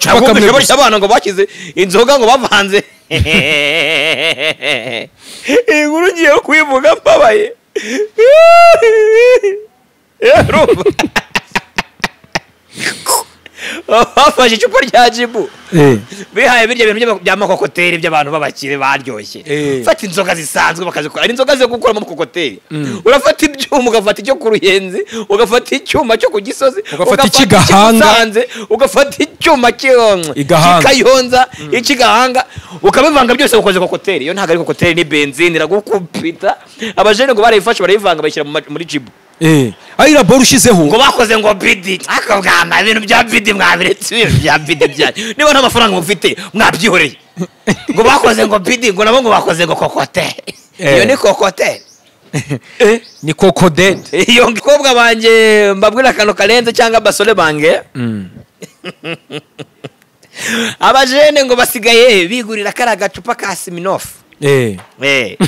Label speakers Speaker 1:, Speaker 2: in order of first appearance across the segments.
Speaker 1: Ntabwo barya abana ngo bakize inzoga ngo bavanze. Inkuru ngiye kuyivuga mbabaye. Bafashe icupa rya jibu bihaye birya bintu bya makokoteri by'abantu b'abakire baryoshye. Fata inzoga zisanzwe bakazikora, ari inzoga zo gukuramo makokoteri. Urafata ibyuma, ugafata icyo ku Ruyenzi, ugafata icyuma cyo ku Gisozi,
Speaker 2: ugafata ikigahanga,
Speaker 1: ugafata icyuma kikayonza ikigahanga, ukabivanga byose ukoze kokoteri. Iyo ntabwo ari kokoteri, ni benzine iragukupita. Abajene ngo barayifashe barayivanga bayishyira muri jibu.
Speaker 2: Ari laboro ushizeho
Speaker 1: ngo bakoze ngo bidi akabwana ibintu bya bidi mwabiretse, ibintu bya bidi byanyu niba nta mafaranga mufite mwabyihoreye. Ngo bakoze ngo bidi, ngo nabo ngo bakoze ngo kokote. Iyo ni kokote,
Speaker 2: ni kokodede.
Speaker 1: Iyo mukobwa banjye mbabwira akantu karenze cyangwa basore bange. Abajene ngo basigaye bigurira kari gacupa ka Siminoff.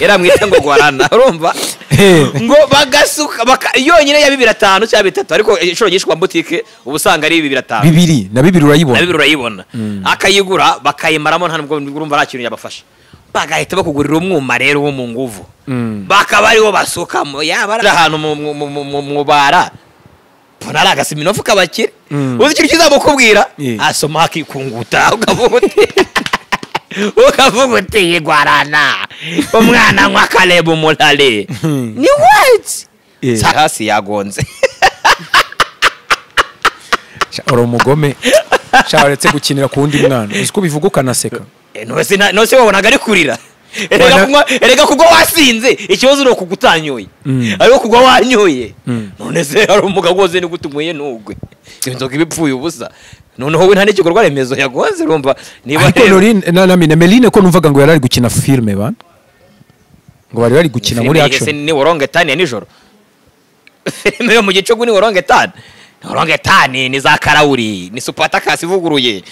Speaker 1: Yaramwita ngo gwarana, urumva ngo bagasuka yonyine ya 2.5 cyangwa 3, ariko inshuro nyinshi kwa boutique ubu usanga ari 2.5.
Speaker 2: Bibiri na bibiri urayibona,
Speaker 1: na bibiri urayibona. Akayigura bakayimaramo, nta nubwo urumva nta kintu yabafasha. Bagahita bakugurira umwuma rero wo mu nguvu, bakaba ariwo basukamo. Yaba ari ahantu mu bara mbona ari agasiminofu kabakire, uzi ikintu kizamukubwira, asoma akikunguta ukavuga uti gwarana umwana anywa akareba umurare ni what hasi yagonze.
Speaker 2: Uri umugome, waretse gukinira ku wundi mwana, uzi ko ubivuga ukanaseka.
Speaker 1: Nose wabonaga ari kurira. Erega kugwa wasinze, ikibazo ni ukugutanyoye, ariko kugwa wanyoye. None se hari umugabo woze ni gutunyweye ntugwe, inzoga ibipfuye ubusa. Noneho we nta n'igikorwa remezo yagonze, urumva
Speaker 2: niba ariko na Meline ko numvaga ngo yarari gukina filme ba ngo bari bari gukina muri action.
Speaker 1: Ni woronge tani ya nijoro, filme yo mu gicugu ni woronge tani. Woronge tani ni za karawuri, ni supatakasi ivuguruye.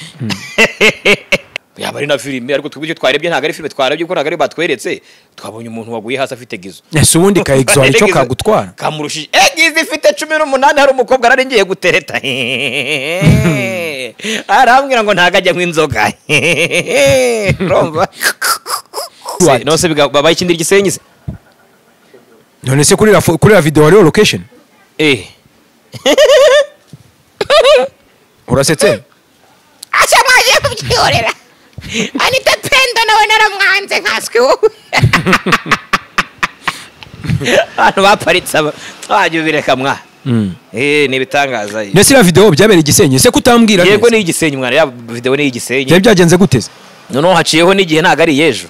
Speaker 1: Yaba ari na filime, ariko twebwe icyo twarebye ntabwo ari filime twarebye, kuko ntabwo ari batweretse. Twabonye umuntu waguye hasi afite gizo.
Speaker 2: Ese ubundi ka egizo hari icyo kagutwara?
Speaker 1: Kamurushije egizo ifite 18. Hari umukobwa nari ngiye gutereta, arambwira ngo ntabwo ajya nk'inzoga. Urumva nose babaye ikindi Gisenyi se.
Speaker 2: None se kuri la video hariho location? Urasetse?
Speaker 3: Asa mwaje kubyihorera. Anita Pendo nawe naramwanze nkaswe wowe.
Speaker 1: Abantu baparitse wajya ubireka mwa. Ni ibitangaza.
Speaker 2: Nese la video byabereye Gisenyi se kutambwira?
Speaker 1: Yego ni Gisenyi mwana, ya video ni Gisenyi.
Speaker 2: Byari byagenze gute se?
Speaker 1: Noneho haciyeho n'igihe ntago ari yejo.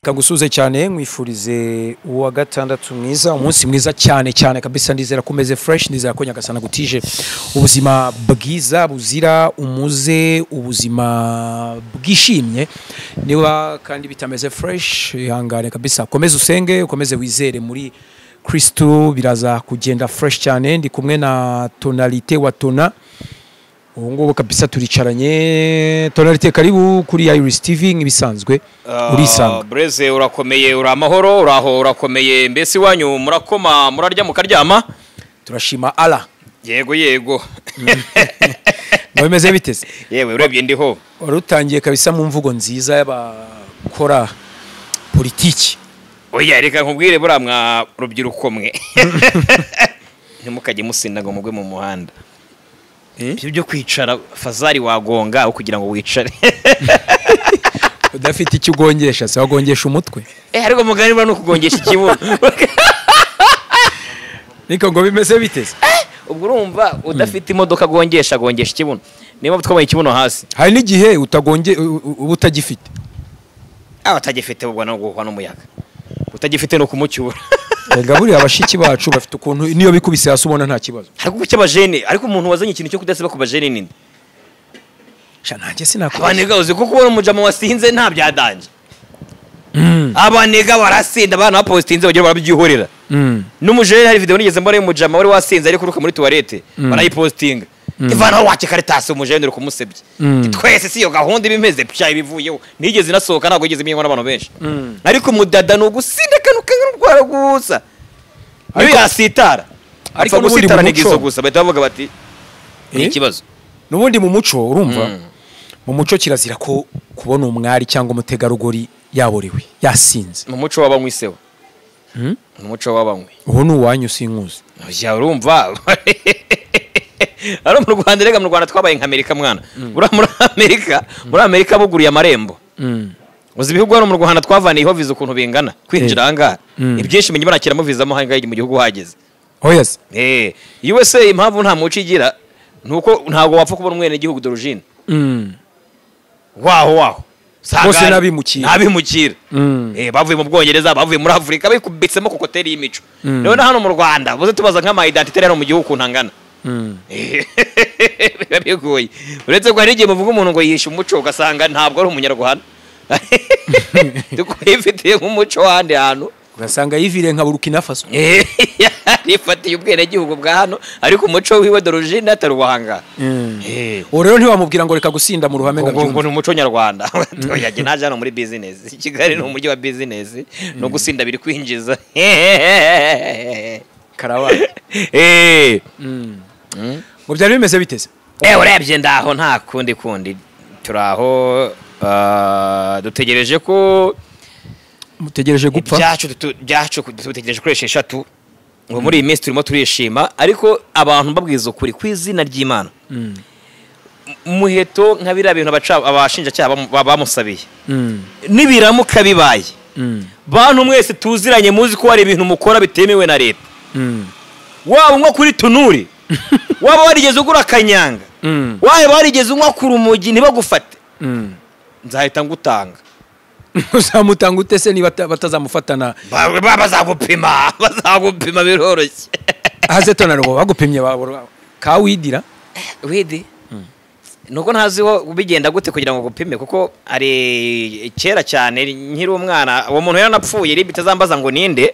Speaker 2: Kagusuze cyane, nkwifurize uwa gatandatu mwiza, umunsi mwiza cyane cyane kabisa. Ndizera kumeze fresh, ndizera ko Nyagasana gutije ubuzima bwiza buzira umuze, ubuzima bwishimye. Niba kandi bitameze fresh, ihangane kabisa, komeze usenge, ukomeze wizere muri Kristo, biraza kugenda fresh cyane. Ndi kumwe na Tonalite wa Tona ubu ngubu kabisa, turicaranye. Tonalite, karibu kuri Iris TV nk'ibisanzwe, urisanga.
Speaker 1: Breze urakomeye, uri amahoro, uraho urakomeye, mbese iwanyu murakoma, murarya mukaryama?
Speaker 2: Turashima Allah.
Speaker 1: Yego yego.
Speaker 2: Ngo bimeze biteze?
Speaker 1: Yewe urebye ndiho.
Speaker 2: Wari utangiye kabisa mu mvugo nziza y'abakora politiki.
Speaker 1: Oya reka nkubwire, buriya mwa rubyiruko mwe, ntimukajye musinda ngo mugwe mu muhanda. Ibyo byo kwicara fazari wagonga aho kugira ngo wicare.
Speaker 2: Udafite icyo ugongesha se wagongesha umutwe?
Speaker 1: Ariko mugani bano kugongesha ikibuno.
Speaker 2: Niko ngo bimeze biteze?
Speaker 1: Ubwo urumva udafite imodoka agongesha agongesha ikibuno. Niba twabonye ikibuno hasi.
Speaker 2: Hari n'igihe utagonge uba utagifite.
Speaker 1: Utagifite ubwo no guhwa n'umuyaga. Utagifite no kumucyura.
Speaker 2: Gaburiya abashiki bacu bafite ukuntu niyo bikubise hasi ubona nta kibazo.
Speaker 1: Ariko kuki abajene, ariko umuntu wazanye ikintu cyo kudasiba ku bajene ninde?
Speaker 2: Sha nanjye sinakubona.
Speaker 1: Abanega uzi ko kubona umujama wasinze nta byadanje. Abanega barasinda, abana bapostinze bagira barabyihorera. N'umujene hari video nigeze mbona y'umujama wari wasinze ari kuruka muri toilette, barayipostinga. Ivana wacu karitasi umujene uri kumusebye. Twese si yo gahunda ibimeze pya ibivuyeho. Nigeze nasohoka ntabwo yigeze menywa n'abantu benshi. Ariko mudada no gusinda kanu kangarwara gusa. Niyo yasitara
Speaker 2: Ariko
Speaker 1: apfa
Speaker 2: n'ubundi
Speaker 1: gusitara
Speaker 2: mu
Speaker 1: ni
Speaker 2: muco-
Speaker 1: gizo gusa, bahita bavuga bati ni
Speaker 2: Eh?
Speaker 1: ikibazo.
Speaker 2: N'ubundi mu muco, urumva, mu muco kirazira ko kubona umwari cyangwa umutegarugori yaborewe, yasinze.
Speaker 1: Mu muco w'abanywi sewo, mu muco w'abanywi.
Speaker 2: Uwo ni uwanyu, sinkuzi.
Speaker 1: Oya, urumva ari mu Rwanda. Rega mu Rwanda twabaye nka Amerika, mwana. Buriya muri Amerika buguriye amarembo. Uzi ibihugu hano mu Rwanda twavaniyeho viza ukuntu bingana kwinjira ahangaha? Ibyinshi mujya banakiramo vizamo ahangaha mu gihugu hageze.
Speaker 2: Oya se.
Speaker 1: USA impamvu nta muco igira ni uko ntabwo wapfa kubona umwenegihugu d'origine waho waho.
Speaker 2: Bose n'abimukira.
Speaker 1: N'abimukira. Bavuye mu Bwongereza, bavuye muri Afurika, bikubitsemo cocktail y'imico. Rero na hano mu Rwanda buze tubaza nk'ama identité hano mu gihugu ukuntu angana. Biba bigoye, uretse ko hari igihe muvuga umuntu ngo yishe umuco, ugasanga ntabwo ari umunyarwanda, yifitiye nk'umuco w'ahandi hantu.
Speaker 2: Ugasanga yiviriye nka Burkina Faso.
Speaker 1: Yarifatiye ubwenegihugu bwa hano, ariko umuco wiwe d'origine atari uwahanga.
Speaker 2: Uwo rero ntiwamubwira ngo reka gusinda mu ruhame ngo
Speaker 1: ngo
Speaker 2: abyumve.
Speaker 1: Ni umuco nyarwanda. Oya, jye naje hano muri business. Kigali ni umujyi wa business, no gusinda biri kwinjiza.
Speaker 2: Karabaye. Ngo byari bimeze biteze?
Speaker 1: Urebye ndaho, nta kundi kundi, turaho, dutegereje ko
Speaker 2: Mutegereje gupfa?
Speaker 1: Ibyacu dutegereje kuri 6. Ngo muri iyi minsi turimo turishima, ariko abantu mbabwiza ukuri ku izina ry'Imana, Muheto nka biriya bintu abashinjacyaha bamusabiye, nibiramuka bibaye, bantu mwese tuziranye muzi ko hari ibintu mukora bitemewe na leta, waba unywa kuri tunuri, waba warigeze ugura akanyanga, waba warigeze unywa ku rumogi, ntibagufate, nzahita ngutanga.
Speaker 2: Uzamutanga ute se niba batazamufatana?
Speaker 1: Bazagupima, bazagupima, biroroshye.
Speaker 2: Ahaze tonaro bagupimye kawidira.
Speaker 1: Widi nuko ntaziho bigenda gute kugira ngo gupime, kuko ari kera cyane nkiri umwana, uwo muntu yaranapfuye, ribi itazambaza ngo ninde.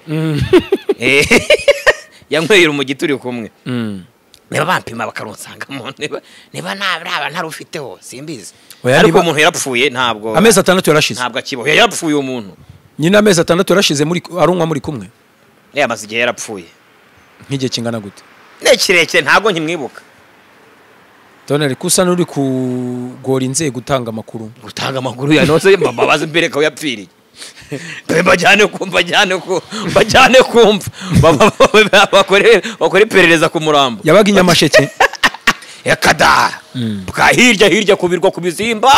Speaker 1: Yanyweye urumogi turi kumwe. Niba bampima bakarunsangamo, niba naba ntarufiteho, simbizi.
Speaker 2: Oya,
Speaker 1: ariko uwo muntu yarapfuye, ntabwo
Speaker 2: Amezi 6 yarashize.
Speaker 1: Ntabwo akibaho, yarapfuye uwo muntu.
Speaker 2: Nyine amezi 6 yarashize muri arunywa muri kumwe.
Speaker 1: Yamaze igihe yarapfuye.
Speaker 2: Nk'igihe kingana gute?
Speaker 1: Ni kirekire, ntabwo nkimwibuka.
Speaker 2: Tonari kusa n'uri kugora inzego utanga amakuru.
Speaker 1: Gutanga amakuru ya nose, mama bazi mbere ko yapfiriye. Bajyane kumva bakore iperereza ku murambo.
Speaker 2: Yabaga i Nyamasheke?
Speaker 1: Yakada bwa hirya hirya ku birwa, ku bizimba.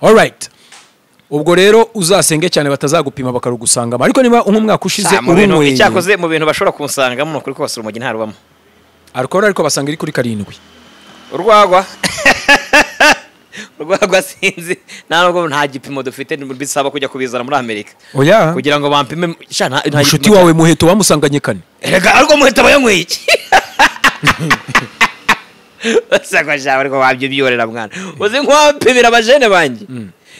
Speaker 2: Alright, ubwo rero uzasenge cyane batazagupima bakarugusangamo, ariko niba nk'umwaka ushize
Speaker 1: Sa, mu bintu
Speaker 2: urunyweye.
Speaker 1: Icyakoze mu bintu bashobora kunsangamo, ni ukuri kose urumogi ntarubamo.
Speaker 2: Alcohol ariko basanga iri kuri 7.
Speaker 1: Urwagwa sinzi, nta nubwo nta gipimo dufite, bisaba kujya kubizana muri Amerika
Speaker 2: Oya.
Speaker 1: kugira ngo bampime. Sha, nta
Speaker 2: Mushuti
Speaker 1: gipimo.
Speaker 2: wawe Muheto bamusanganye 4.
Speaker 1: Erega ariko Muheto aba yanyweye iki? Usanga shawe, ariko wabyo byorera mwana, uzi nk'uwapimira abajene banjye,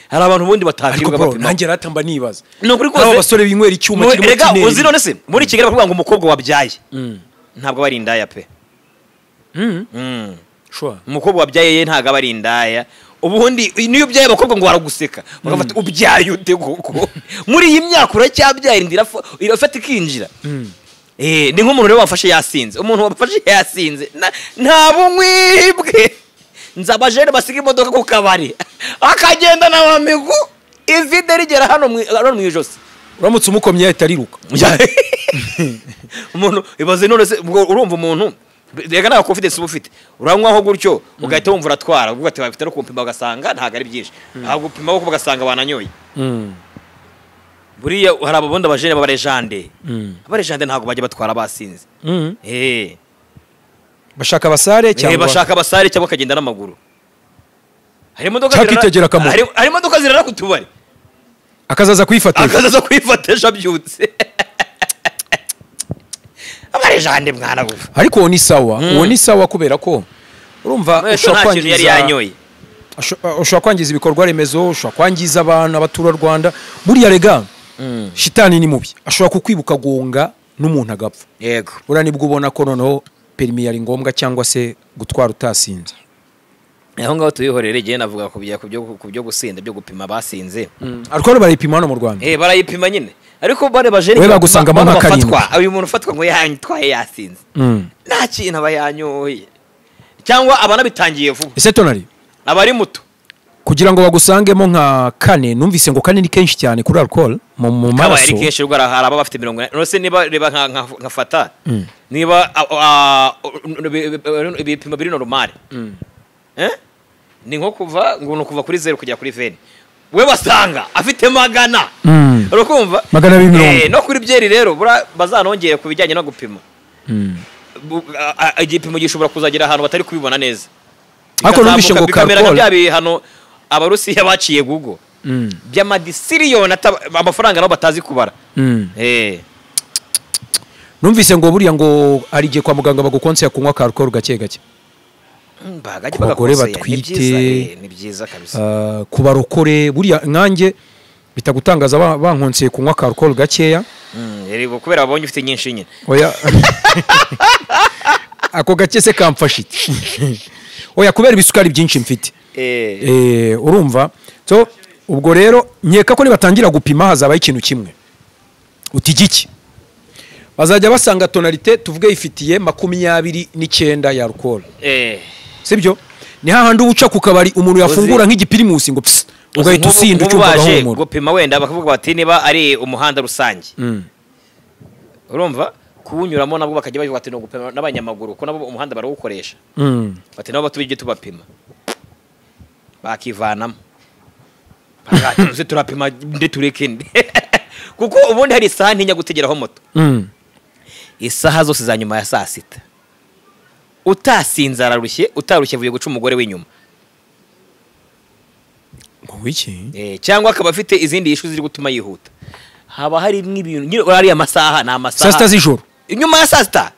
Speaker 1: hari abantu ubundi
Speaker 2: Ariko
Speaker 1: batabwirwa
Speaker 2: bro,
Speaker 1: bapima.
Speaker 2: nanjye ratamba nibaza
Speaker 1: Ni ukuri
Speaker 2: nk'abo
Speaker 1: kose.
Speaker 2: basore binywera icyuma kirimo
Speaker 1: Erega
Speaker 2: tineri.
Speaker 1: uzi none se muri Kigali bakuvuga ngo umukobwa wabyaye ntabwo aba ari indaya pe.
Speaker 2: Sure.
Speaker 1: Umukobwa wabyaye ye ntabwo aba ari indaya. Ubundi niyo ubyaye abakobwa ngo baraguseka, bagafata ubyaye ute koko, muri iyi myaka uracyabyaye, inda irafata ikinjira. Ni nk'umuntu rero wafashe yasinze, umuntu wafashe yasinze nta bunywi bwe. Nzi abajene basiga imodoka ku kabari akagenda na wamigu, ivide rigera hano mu ijosi.
Speaker 2: Uramutse umukomye yahita ariruka.
Speaker 1: Umuntu ibaze none se ubwo urumva umuntu, reka nta confidence uba ufite, uranywaho gutyo ugahita wumva uratwara, uvuga ati bafite no kumpima bagasanga ntabwo ari byinshi, ntabwo gupima kuko bagasanga bananyoye. Buriya hari ababundi abajene b'abarejande, abarejande ntabwo bajya batwara basinze.
Speaker 2: Bashaka abasare cyangwa
Speaker 1: Bashaka abasare cyangwa bakagenda n'amaguru. Hari imodoka
Speaker 2: Cyangwa akitegera akamoto.
Speaker 1: Hari imodoka zirara ku tubari.
Speaker 2: Akazaza kuyifatisha.
Speaker 1: Akazaza kuyifatisha abyutse. Abarejande mwana gufa.
Speaker 2: Ariko uwo ni sawa, uwo ni sawa kubera ko urumva ushobora
Speaker 1: Nta kintu yari
Speaker 2: kwangiza
Speaker 1: yanyoye.
Speaker 2: Ushobora kwangiza ibikorwa remezo, ushobora kwangiza abantu, abaturarwanda. Buriya rega shitani ni mubi, ashobora kukwibuka gonga n'umuntu agapfa. Buriya nibwo ubona ko noneho perimi yari ngombwa cyangwa se gutwara utasinze.
Speaker 1: Aho ngaho tuyihorere, igihe navuga ku byo gusinda, byo gupima basinze.
Speaker 2: Alcohol barayipima hano mu Rwanda.
Speaker 1: Barayipima nyine, ariko bare bajene
Speaker 2: we bagusangamo nka karindwi.
Speaker 1: Uyu muntu ufatwa ngo yantwaye yasinze, nta kintu aba yanyoye cyangwa abana bitangiye vuba.
Speaker 2: Ese Tonari
Speaker 1: aba ari muto
Speaker 2: kugira ngo bagusangemo nka 4? Numvise ngo 4 ni kenshi cyane kuri alcohol mu maraso.
Speaker 1: Ari kenshi rwo, hari aba bafite 40. Nose niba reba nka fata niba ibipimo biri normal, ni nko kuva ngo ni kuva kuri 0 kugera kuri 20, we basanga afite 100. Urakumva
Speaker 2: 250.
Speaker 1: No kuri byeri rero bazanongere ku bijyanye no gupima. Igipimo gishobora kuzagera ahantu batari kubibona neza.
Speaker 2: Ariko numvise ngo
Speaker 1: alcohol bya bihano Abarusiya baciye Google by'amadisiriyoni amafaranga nabo batazi kubara.
Speaker 2: Numvise ngo buriya ngo ari igihe kwa muganga bagukonseya kunywa alcohol gake gake.
Speaker 1: Ku
Speaker 2: bagore batwite
Speaker 1: ni byiza kabisa.
Speaker 2: Ku barokore buriya nkanjye bitagutangaza bankonseye kunywa alcohol gakeya.
Speaker 1: Kubera babonye ufite nyinshi nyine.
Speaker 2: Oya. Ako gake se kamfasha iki? Oya, kubera ibisukari byinshi mfite. Urumva? So ubwo rero nkeka ko nibatangira gupima hazabaho ikintu kimwe. Utigiki. Bazajya basanga tonalité tuvuge ifitiye 29 ya alcohol. Sibyo? Ni hahandi uca ku kabari umuntu yafungura nk'igipirimusi ngo pss, ugahita usinda ucyumva gahumura.
Speaker 1: Gupima wenda bakavuga bati niba ari umuhanda rusange. Urumva? Kuwunyuramo nabwo bakajya bavuga ati no gupima n'abanyamaguru ko nabo umuhanda barawukoresha. Bati nabo batubije tubapima. Bakivanamo. Bagatuze turapima nde tureke nde. Kuko ubundi hari isaha ntinya gutegeraho moto. Isaha zose za nyuma ya saa 6. Utasinze ararushye, utarushye avuye guca umugore w'inyuma.
Speaker 2: Ngo iki?
Speaker 1: Cyangwa akaba afite izindi ishu ziri gutuma yihuta. Haba hari n'ibintu nyine ari amasaha na amasaha.
Speaker 2: Saa 6 z'ijoro.
Speaker 1: Inyuma ya saa 6.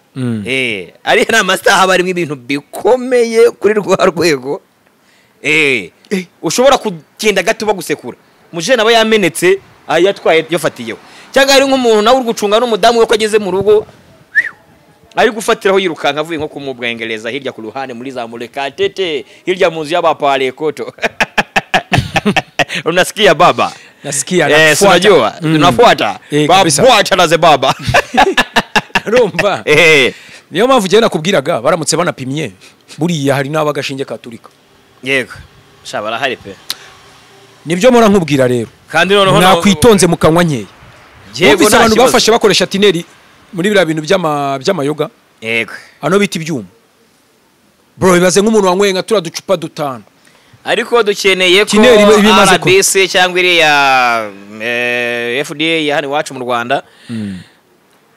Speaker 1: Ari na amasaha bari ibintu bikomeye kuri rwa rwego. Ushobora kugenda gato bagusekura. Mujene aba yamenetse ayatwaye yafatiyeho. Cyangwa ari nk'umuntu nawe uri gucunga n'umudamu we ko ageze mu rugo ari gufatiraho yirukanka avuye nko kumubwengereza hirya ku ruhande muri za Murekatete hirya mu nzu y'abapale koto. Unasikia baba?
Speaker 2: Nasikia, nafuata.
Speaker 1: Unajua, tunafuata. Bafuata na ze baba.
Speaker 2: Urumva? Niyo mpamvu je nakubwiraga baramutse banapimye buriya hari n'abagashinge katurika.
Speaker 1: Yego. Sha barahari pe.
Speaker 2: Nibyo mora nkubwira rero.
Speaker 1: Kandi noneho
Speaker 2: nakwitonze mukanywa nkeya. Yego, abantu bafashe bakoresha tineri muri biriya bintu by'amayoga.
Speaker 1: Yego.
Speaker 2: Ano bita ibyuma. Bro, bibaze nk'umuntu wanyweye nka tura ducupa dutanu.
Speaker 1: Ariko dukeneye ko RBC cyangwa iriya FDA ya hano iwacu mu Rwanda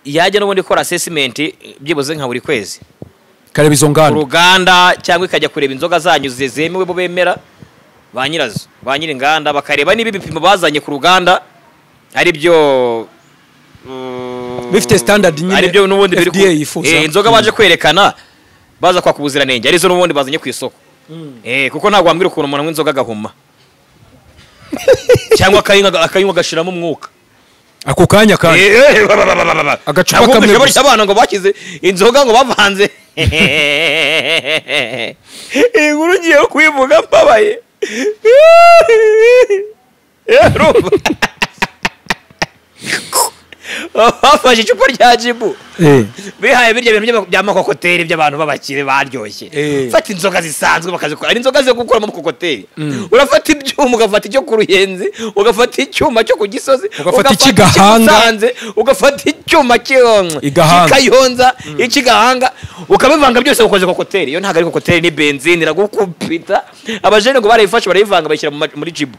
Speaker 1: yajya n'ubundi ikora assessment byibuze nka buri kwezi.
Speaker 2: Kareba izo nganda.
Speaker 1: Uruganda cyangwa ikajya kureba inzoga zanyu zemewe bo bemera ba nyirazo, ba nyir'inganda, bakareba niba ibipimo bazanye ku ruganda ari byo
Speaker 2: bifite standard nyine,
Speaker 1: ari byo n'ubundi biri
Speaker 2: FDA yifuza.
Speaker 1: Inzoga baje kwerekana baza kwaka ubuziranenge arizo n'ubundi bazanye ku isoko. Kuko ntabwo wambwira ukuntu umuntu anywa inzoga agahuma cyangwa akayinywa agashiramo umwuka
Speaker 2: ako kanya kandi agacupa kamwe
Speaker 1: gusa. Abana ngo bakize inzoga ngo bavanze. Inkuru ngiye kuyivuga mbabaye. Bafashe icupa rya jibu bihaye birya bintu by'amakokoteri by'abantu b'abakire baryoshye. Fata inzoga zisanzwe bakazikora ari inzoga zo gukuramo amakokoteri. Urafata ibyuma, ugafata icyo ku Ruyenzi, ugafata icyuma cyo ku Gisozi,
Speaker 2: ugafata ikigahanga,
Speaker 1: ugafata icyuma cy'ikayonza, ikigahanga, ukabivanga byose ukoze kokoteri. Iyo ntabwo ari kokoteri, ni benzine iragukupita. Abajene ngo barayifashe barayivanga bayishyira muri jibu.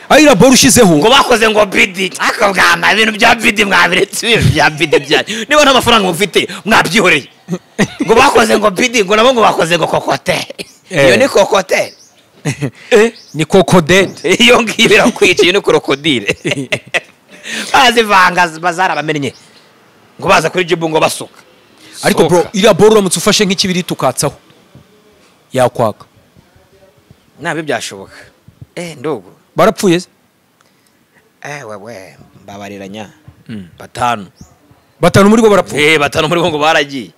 Speaker 2: Ari labor ushizeho
Speaker 1: ngo bakoze ngo bidi akabwama ibintu bya bidi mwabiretse ibintu bya bidi byanyu niba nta mafaranga mufite mwabyihoreye. Ngo bakoze ngo bidi ngo nabo ngo bakoze ngo kokote. Iyo ni kokote.
Speaker 2: Ni kokodede.
Speaker 1: Iyo ngiyo irakwica, iyo ni krokodile. Bazivanga bazarabamenye ngo baza kuri jibu ngo basuka.
Speaker 2: Ariko bro, iriya boro uramutse ufashe nk'ikibiri tukatsaho yakwaka.
Speaker 1: Nabyo byashoboka. Ndogo
Speaker 2: barapfuye se?
Speaker 1: Wewe mbabariranya. Batanu
Speaker 2: batanu muri bo barapfuye.
Speaker 1: Batanu muri bo ngo baragiye.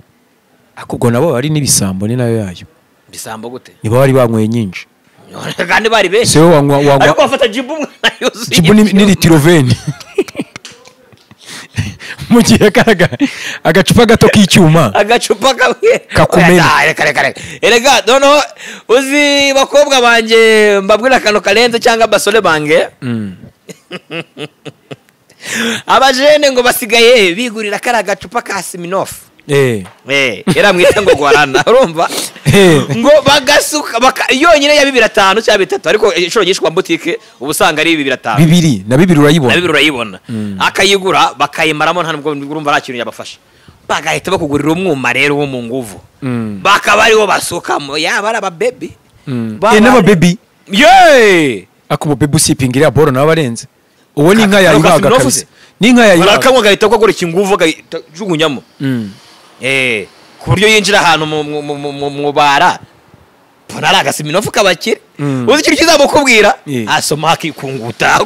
Speaker 2: Akubwo nabo bari nibisambo ni nayo yayo.
Speaker 1: Bisambo gute?
Speaker 2: Niba bari banyweye nyinshi
Speaker 1: kandi bari benshi.
Speaker 2: Se wanywa
Speaker 1: ariko bafata jibu umwana yuzuye.
Speaker 2: Jibu ni litiro 20. Mu gihe karaga agacupa gato k'icyuma.
Speaker 1: Agacupa kamwe
Speaker 2: kakumena.
Speaker 1: Reka. Erega noneho uzi bakobwa banje mbabwira akantu karenze cyangwa basore bange. Abajene ngo basigaye bigurira kara gacupa ka Siminoff. Era mwita ngo gwarana urumva ngo bagasuka yonyine ya 2.5 cyangwa 3 ariko inshuro nyinshi kwa boutique ubusanga ari 2.5.
Speaker 2: Bibiri na bibiri urayibona.
Speaker 1: Na bibiri urayibona. Akayigura bakayimaramo nta nubwo urumva nta kintu yabafasha. Bagahita bakugurira umwuma rero wo mu nguvu. Bakaba ariwo basukamo yaba ari aba baby.
Speaker 2: N'aba baby.
Speaker 1: Ye!
Speaker 2: Akubo baby usipingira boro nawe barenze. Uwo ni inka yayibaga kabisa. Ni inka yayibaga.
Speaker 1: Barakamwa gahita kagura ikinguvu gajugunyamo. Ku buryo yinjira ahantu mu bara mbona ari agasiminofu kabakire. Uzi ikintu kizamukubwira asoma akikunguta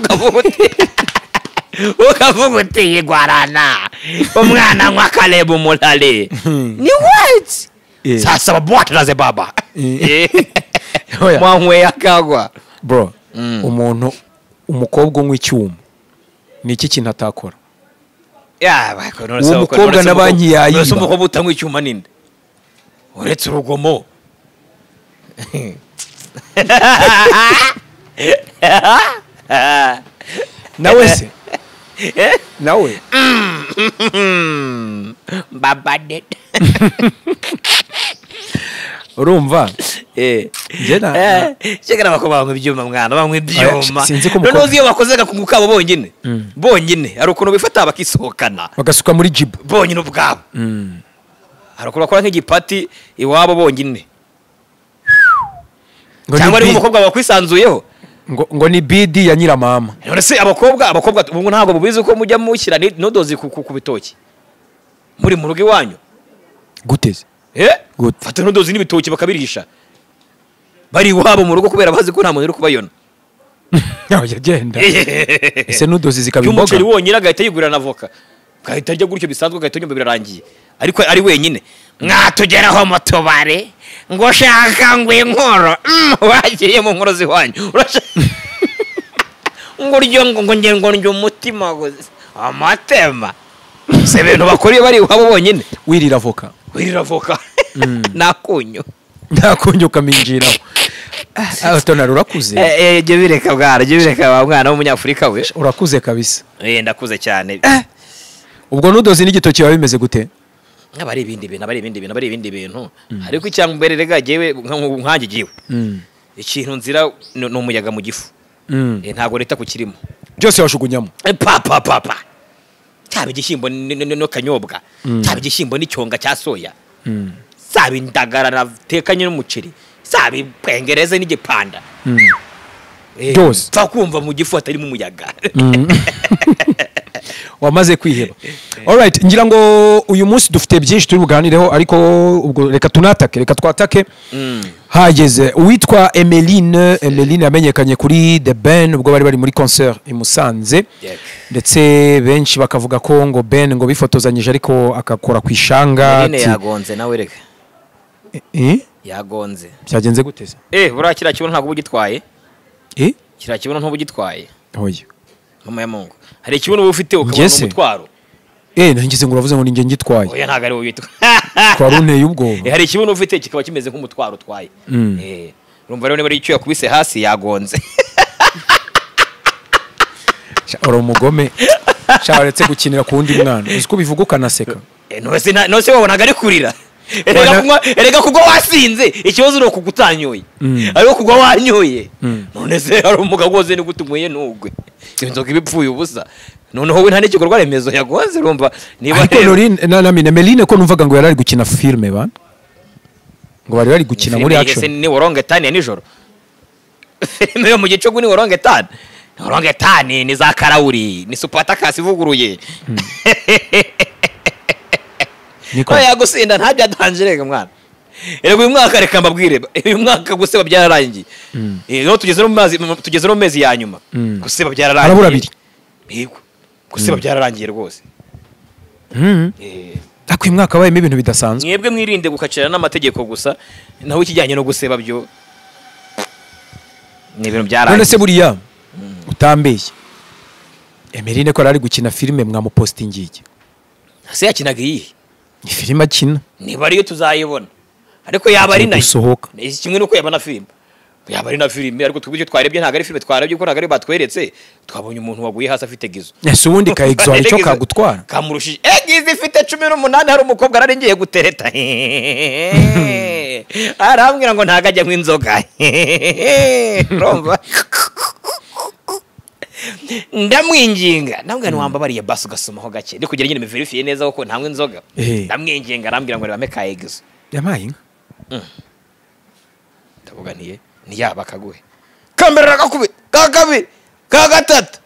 Speaker 1: ukavuga uti yigwarana umwana anywa akareba umurare ni what sasa babwatiraze baba mwanyweye akagwa
Speaker 2: bro. Umuntu umukobwa unywa icyuma ni iki kintu atakora? Uwo mukobwa na banki yayiba.
Speaker 1: Uretse umukobwa utanywa icyuma ninde? Uretse urugomo.
Speaker 2: Nawe se? Nawe?
Speaker 3: Baba de.
Speaker 2: Urumva?
Speaker 1: Shekara bakobwa banywa ibyuma mwana banywa ibyuma.
Speaker 2: None
Speaker 1: uzi iyo bakoze agakungu kabo bonyine. Bonyine hari ukuntu bifata bakisohokana.
Speaker 2: Bagasuka muri jibu.
Speaker 1: Bonyine ubwabo. Hari ukuntu bakora nk'igipati iwabo bonyine. Cyangwa ari umukobwa bakwisanzuyeho.
Speaker 2: Ngo ni bidi ya nyiramama.
Speaker 1: None se abakobwa ubu ntabwo mubizi ko mujya mushyira nodozi ku bitoki. Muri mu rugo iwanyu.
Speaker 2: Guteze.
Speaker 1: Fata nodozi n'ibitoki bakabirisha. Bari iwabo mu rugo kubera bazi ko nta muntu uri kubayona.
Speaker 2: Yagenda. Ese nodozi zikaba imboga.
Speaker 1: Umuceri wonyine agahita yigurira na avoka. Agahita ajya gutyo bisanzwe agahita nyumva birarangiye. Ariko ari wenyine.
Speaker 3: Mwatugeraho mu tubare ngo shaka ngo inkoro.
Speaker 1: Wagiye mu nkoro ziwanyu. Ngo uryo ngo nge ngo ndyo umutima gusa. Amatema. Se ibintu bakora iyo bari iwabo bonyine.
Speaker 2: Wirira avoka.
Speaker 1: Wirira avoka. Nakunyo.
Speaker 2: Nakunyo kaminjiraho. Tonari urakuze.
Speaker 1: Jye bireka bwana, jye bireka wa mwana w'umunyafurika we.
Speaker 2: Urakuze kabisa.
Speaker 1: Ndakuze cyane.
Speaker 2: Ubwo nudozi n'igitoki biba bimeze gute?
Speaker 1: Nk'abari ibindi bintu, abari ibindi bintu, abari ibindi bintu. Ariko icyangwa mbere rega jewe nkanjye giwe. Ikintu nzira ni umuyaga mu gifu. Ntago leta kukirimo.
Speaker 2: Byose washugunyamo.
Speaker 1: Pa pa pa pa. Cyaba igishyimbo no kanyobwa. Cyaba igishyimbo n'icyonga cya soya. Saba indagara natekanye n'umuceri. Saba ipwengereze n'igipanda.
Speaker 2: Byose.
Speaker 1: Pfa kumva mu gifu atarimo umuyaga.
Speaker 2: Wamaze kwiheba. Alright, ngira ngo uyu munsi dufite byinshi turi buganireho ariko ubwo reka tunatake, reka twatake. Hageze uwitwa Emeline yamenyekanye kuri The Ben ubwo bari muri concert i Musanze. Ndetse benshi bakavuga ko ngo Ben ngo bifotozanyije ariko akakora kwishanga.
Speaker 1: Emeline yagonze nawe reka. Yagonze.
Speaker 2: Byagenze gute se?
Speaker 1: Buriya kiriya kibuno ntabwo ugitwaye. Kiriya kibuno ntabwo ugitwaye.
Speaker 2: Oya.
Speaker 1: Mama ya Mungu. Hari ikibuno uba ufite ukabona umutwaro.
Speaker 2: Nangize ngo uravuze ngo ninjye ngitwaye.
Speaker 1: Oya ntago ari wowe witwa.
Speaker 2: Twarunteye ubwoba.
Speaker 1: Hari ikibuno ufite kikaba kimeze nk'umutwaro utwaye. Urumva rero niba ari icyo yakubise hasi yagonze.
Speaker 2: Uri umugome. Sha uretse gukinira ku wundi mwana. Uzi ko bivuga ukanaseka.
Speaker 1: None se wabonaga ari kurira. Erega kugwa wasinze ikibazo ni ukugutanyoye. Ariko kugwa wanyoye. None se hari umugabo woze ni gutunyweye ntugwe. Inzoga ibipfuye ubusa. Noneho we nta n'igikorwa remezo yagonze urumva niba
Speaker 2: ariko Norine na Meline ko numvaga ngo yarari gukina filme ba. Ngo bari gukina muri action.
Speaker 1: Ni woronge tani ya nijoro. Filme yo mu gicugu ni woronge tani. Woronge tani ni za karawuri, ni supatakasi ivuguruye. Oya gusinda nta byatanjirega mwana. Erega uyu mwaka reka mbabwire, uyu mwaka guseba byararangiye. No tugeze no mu mazi, tugeze no mu mezi ya nyuma. Guseba byararangiye.
Speaker 2: Harabura abiri.
Speaker 1: Yego. Guseba byararangiye rwose.
Speaker 2: Ako Ariko uyu mwaka wabayemo ibintu bidasanzwe.
Speaker 1: Mwebwe mwirinde gukacira n'amategeko gusa, naho ikijyanye no guseba byo ni ibintu byarangiye.
Speaker 2: None se buriya utambeshye, Emeline ko ari gukina filime mwamupostingiye iki?
Speaker 1: Se yakinaga iyihe?
Speaker 2: Ni filime akina.
Speaker 1: Niba ariyo tuzayibona, ariko yaba ari nayo
Speaker 2: gusohoka.
Speaker 1: Kimwe nuko yaba na filime, yaba ari na filime, ariko twebwe icyo twarebye ntabwo ari filime twarebye, kuko ntabwo ari batweretse. Twabonye umuntu waguye hasi afite gizo.
Speaker 2: Ese ubundi ka exo hari icyo kagutwara?
Speaker 1: Kamurushije gizo ifite 18. Hari umukobwa nari ngiye gutereta, arambwira ngo ntago ajya nk'inzoga. Urumva, ndamwinginga, ndamubwira nti wambabariye basi ugasomaho gake, ndi kugira nyine mverifiye neza ko ntanywa inzoga. Ndamwinginga, arambwira ngo rebame ka egizo.
Speaker 2: Yampaye inka.
Speaker 1: Ndavuga ntiye ntiyaba akaguhe kambere, agakubita ka kabiri ka gatatu.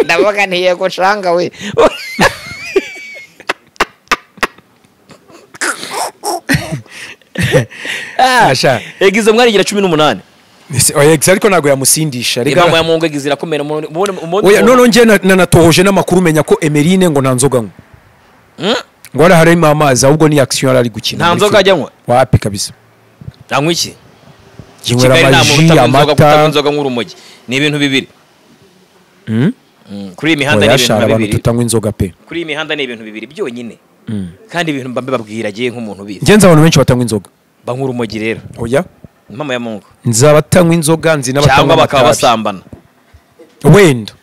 Speaker 1: Ndavuga nti yego shanga we.
Speaker 2: Asha.
Speaker 1: Egizo mwarigira 18.
Speaker 2: Oya, egizo ariko ntabwo yamusindisha.
Speaker 1: Impamvu ya Mungu egizo irakomera.
Speaker 2: Oya, none njye nanatohoje n'amakuru menya ko Emeline ngo nta nzoga anywa. Ngo hari harimo amazi, ahubwo ni action yari ari gukina.
Speaker 1: Nta nzoga ajya anywa?
Speaker 2: Wapi kabisa.
Speaker 1: Anywa iki?
Speaker 2: Yinywera amaji, amata.
Speaker 1: Inzoga nk'urumogi. Ni ibintu bibiri. Kuri iyi mihanda ni ibintu bibiri.
Speaker 2: Tutanywa inzoga pe.
Speaker 1: Kuri iyi mihanda ni ibintu bibiri byonyine. Kandi ibintu mba mbabwira agiye nk'umuntu ubizi.
Speaker 2: Ngenza abantu benshi batanywa inzoga.
Speaker 1: Banywa urumogi rero.
Speaker 2: Oya.
Speaker 1: Mama ya Mungu.
Speaker 2: Nzabatanywa inzoga nzi n'abatanywa
Speaker 1: cyangwa bakaba basambana.
Speaker 2: Wenda.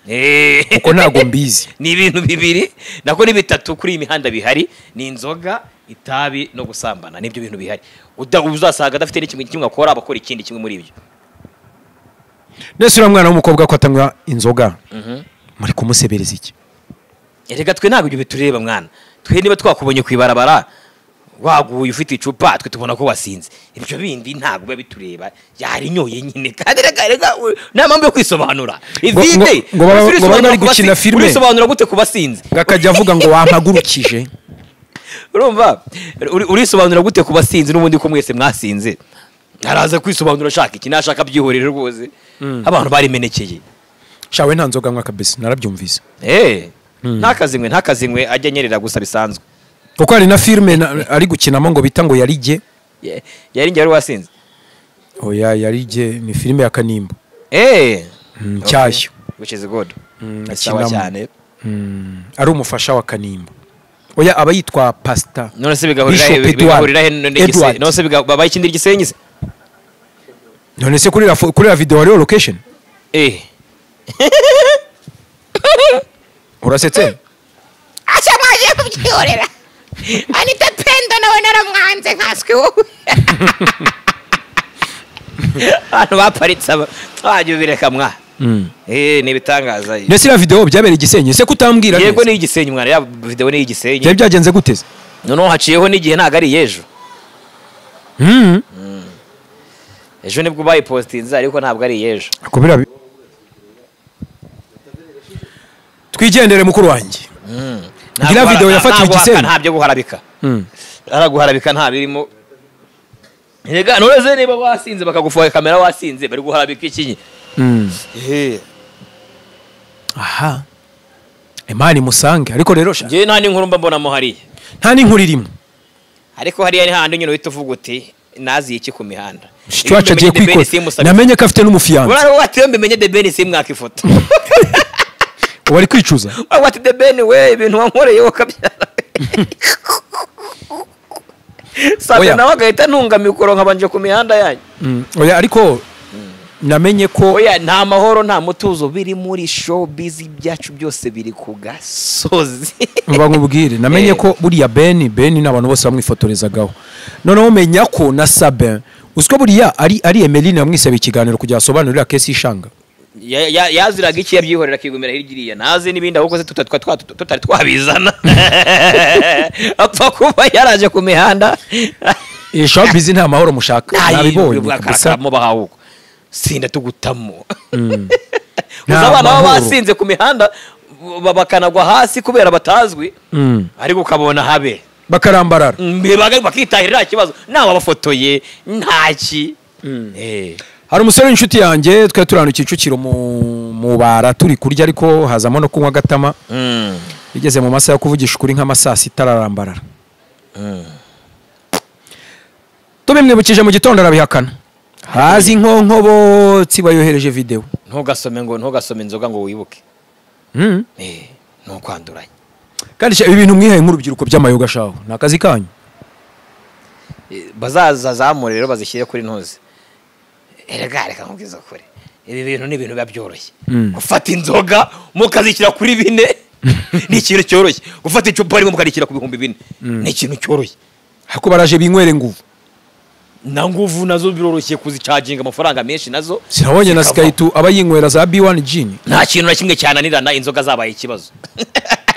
Speaker 2: Kuko ntago mbizi.
Speaker 1: Ni ibintu bibiri, nako ni bitatu kuri iyi mihanda bihari, ni inzoga, itabi no gusambana. Nibyo bintu bihari. Uzasaga adafite n'ikimwe kimwe akora, abakora ikindi kimwe muri ibyo.
Speaker 2: Nese uriya mwana w'umukobwa ko atanywa inzoga, muri kumusebereza iki?
Speaker 1: Erega twe ntabwo ibyo bitureba mwana. Twe niba twakubonye ku ibarabara waguye ufite icupa, twe tubona ko wasinze. Ibyo bindi ntabwo biba bitureba, yarinyoye nyine. Kandi rega nta mpamvu yo kwisobanura. Ivide
Speaker 2: ngo bari gukina filime,
Speaker 1: urisobanura gute ku basinze?
Speaker 2: Akajya avuga ngo wampagurukije.
Speaker 1: Urumva urisobanura gute ku basinze n'ubundi ko mwese mwasinze? Araza kwisobanura ashaka iki, nashaka byihorere rwose. Abantu barimenekeye.
Speaker 2: Shawe nta nzoga nywa kabisa, narabyumvise.
Speaker 1: Ntakazinywe ajya anyerera gusa bisanzwe.
Speaker 2: Kuko hari na filime ari gukinamo ngo bita ngo yarige.
Speaker 1: Yarige wari wasinze?
Speaker 2: Oya, yarige ni filime ya Kanimba. Nshyashya.
Speaker 1: Which is good. Sawa cyane.
Speaker 2: Ari umufasha wa Kanimba. Oya, aba yitwa Pastor.
Speaker 1: None se bigahurira he n'Igisenyi? None se babaye ikindi Gisenyi se?
Speaker 2: None se kuri la video hariho location? Urasetse?
Speaker 3: Asha mwaje kubyihorera. Anita Pendo nawe naramwanze nkanswe wowe.
Speaker 1: Abantu baparitse aba wajya ubireka mwa. Ni ibitangaza.
Speaker 2: Nese la video byabereye Gisenyi, se kutambwira neza?
Speaker 1: Yego ni Gisenyi mwana, ya video ni Gisenyi.
Speaker 2: Byari byagenze gute se?
Speaker 1: Noneho haciyeho n'igihe ntago ari ejo. Ejo nibwo bayipostinze ariko ntabwo ari ejo.
Speaker 2: Akubira twigendere mukuru wanjye. Ngira video yafatiwe Gisenyi.
Speaker 1: Nta byo guharabika. Araguharabika nta birimo. Erega nureze niba wasinze bakagufoye kamera wasinze bari guharabika ikinyi.
Speaker 2: Aha. Imana imusange ariko rero sha.
Speaker 1: Ngiye nta n'inkuru mba mbonamo hariya.
Speaker 2: Nta n'inkuru irimo.
Speaker 1: Ariko hariya ni handi nyine uhita uvuga uti naziye iki ku mihanda.
Speaker 2: Cyacu agiye kwikora. Namenye ko afite n'umufiyanse.
Speaker 1: Urara wati mbimenye The Ben simwaka ifoto.
Speaker 2: Wari kwicuza?
Speaker 1: Wati The Ben we ibintu wankoreye wakabyara. Sabe nawe agahita ntunga mikoro nkabanje ku mihanda yanyu.
Speaker 2: Oya ariko namenye ko
Speaker 1: oya nta mahoro nta mutuzo biri muri showbiz byacu byose biri ku gasozi.
Speaker 2: Mba nkubwire namenye ko buriya Ben n'abantu bose bamwifotorezagaho. Noneho menya ko na Sabin uziko buriya ari Emeline yamwisaba ikiganiro kugira asobanurira kesi ishanga.
Speaker 1: Yaziraga iki yabyihorera akigumira hirya naze n'ibindi ahubwo se tutari twabizana. Apfa kuba yaraje ku mihanda.
Speaker 2: Iyi showbiz nta mahoro mushaka. Nabibonye
Speaker 1: kabisa bahawuko. Sinda tugutamo. Uzabana baba basinze ku mihanda bakanagwa hasi kubera batazwi. Ariko ukabona habe
Speaker 2: bakarambarara.
Speaker 1: Bakitahirira ikibazo. Nawe abafotoye ntaki.
Speaker 2: Hari umusore w'inshuti yanjye twe turano Kicukiro mu bara turi kurya ariko hazamo no kunywa gatama. Bigeze mu masaha yo kuvugisha ukuri nk'amasaa sita ararambarara. Tubimwibukije mu gitondo arabihakana. Hazi inkonkobotsi bayohereje video.
Speaker 1: Ntugasome inzoga ngo wibuke. Ntukwanduranye.
Speaker 2: Kandi ibi bintu mwihaye nk'urubyiruko by'amayoga shaho ni akazi kanyu.
Speaker 1: Bazaza zamure rero bazishyire kuri ntuzi. Erega reka nkubwize ukuri. Ibi bintu ni ibintu biba byoroshye. Gufata inzoga mukazishyira kuri 4 ni ikintu cyoroshye. Gufata icupa rimwe mukarishyira ku 4000 ni ikintu cyoroshye.
Speaker 2: Hako baraje binywere nguvu.
Speaker 1: Na nguvu nazo biroroshye kuzicaginga amafaranga menshi nazo.
Speaker 2: Sinabonye na Sky2 aba yinywera za B1 gin.
Speaker 1: Nta kintu na kimwe cyananirana, inzoga zabaye ikibazo.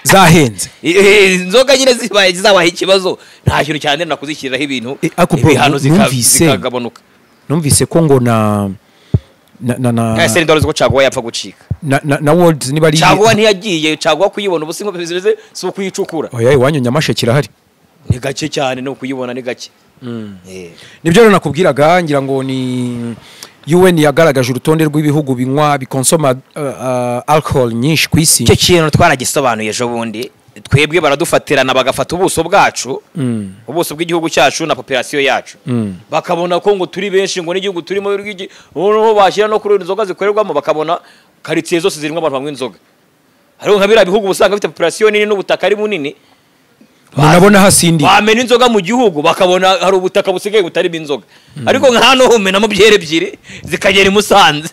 Speaker 2: Zahenze.
Speaker 1: Inzoga nyine zibaye ikibazo, nta kintu cyananirana kuzishyiriraho ibintu. Ibihano zikagabanuka.
Speaker 2: Numvise ko ngo na na
Speaker 1: ese ndoro zo caguwa yapfa gucika.
Speaker 2: Na world niba ari
Speaker 1: caguwa ntiyagiye, caguwa kuyibona ubu sinko bizeze si ukuyicukura.
Speaker 2: Oya iwanyu Nyamasheke irahari.
Speaker 1: Ni gake cyane no kuyibona ni gake.
Speaker 2: Nibyo rero nakubwiraga, ngira ngo ni UN yagaragaje urutonde rw'ibihugu binywa bikonsoma alcohol nyinshi ku isi.
Speaker 1: Icyo kintu twaragisobanuye ejo bundi, twebwe baradufatirana bagafata ubuso bwacu, ubuso bw'igihugu cyacu na population yacu, bakabona ko ngo turi benshi, ngo n'igihugu turimo noneho bashyira no kuri inzoga zikorerwamo, bakabona quartier zose zirimo abantu banywa inzoga. Hariho nka biriya bihugu usanga bifite population nini n'ubutaka ari bunini,
Speaker 2: munabona hasindi
Speaker 1: bamena inzoga mu gihugu bakabona hari ubutaka busigaye butarimo inzoga. Ariko nka hano umenamo byere ebyiri zikagera i Musanze.